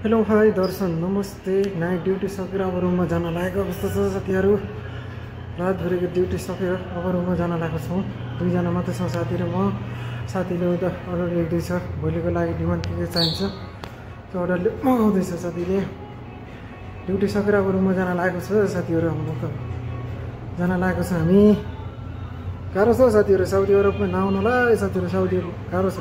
Hello hi दर्शन नमस्ते। Night duty सकेर अब रुममा जान लागेको अवस्था छ साथीहरू। रातभरिको ड्युटी सकेर अब रुममा जान लागेको छौँ। दुईजना मात्रै छौँ साथी र म। साथीले उता अर्डर लेख्दैछ, भोलिको लागि डिमान्ड के चाहिन्छ त्यो अर्डर मगाउँदैछ साथीले। ड्युटी सकेर अब रुममा जान लागेको छ साथीहरू। हाम्रो त जान लागेको छ हामी। गाह्रो छ साथीहरू, साउदी अरबमा नआउनुलाई साथीहरू। साउदी गाह्रो छ,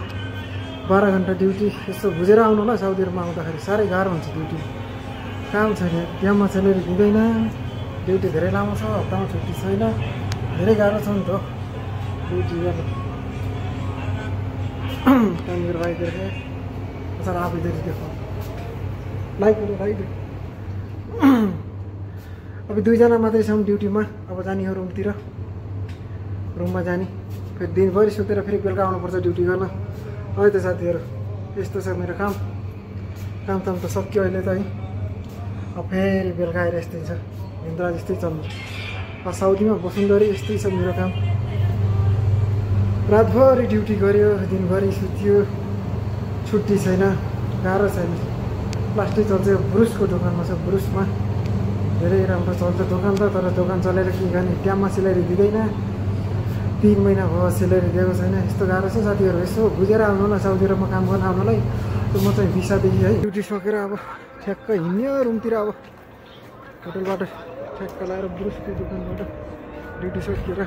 12 घन्टा ड्युटी यसो बुझेर आउनु होला। साउदी अरबमा आउँदाखेरि साह्रै गाह्रो हुन्छ ड्युटी, काम छैन, बिहामा स्यालेरी दिँदैन, ड्युटी धेरै लामो छ, हप्तामा छुट्टी छैन, धेरै गाह्रो छ नि त ड्युटी गर्नु। त्यहाँनिर भाइतिर सर आप इधर देखो लाइक अब दुईजना मात्रै छौँ ड्युटीमा। अब जाने हो रुमतिर, रुममा जाने, फेरि दिनभरि सुतेर फेरि बेलुका आउनुपर्छ ड्युटी गर्न। है त साथीहरू, यस्तो छ मेरो काम त सक्यो अहिले त है। अब फेरि बेलुका आएर यस्तै छ, हिन्द्रा जस्तै चल्नु। साउदीमा बसुन्धरी यस्तै छ मेरो काम। रातभरि ड्युटी गऱ्यो, दिनभरि सुत्यो, छुट्टी छैन, गाह्रो छैन। प्लास्टिक चल्छ, ब्रुसको दोकानमा छ। ब्रुसमा धेरै राम्रो चल्छ दोकान त, तर दोकान चलेर के गर्ने, टाइममा सेलेरी दिँदैन। 3 महिना भयो सेलेरी दिएको छैन। यस्तो गाह्रो छ साथीहरू। यसो बुझेर आउनु होला साउदी अरबमा काम गर्न आउनलाई। म चाहिँ भिसादेखि है ड्युटी सकेर अब ठ्याक्क हिँड्यो रुमतिर। अब होटलबाट ठ्याक्क लगाएर ब्रुसको दोकानबाट ड्युटी सकिएर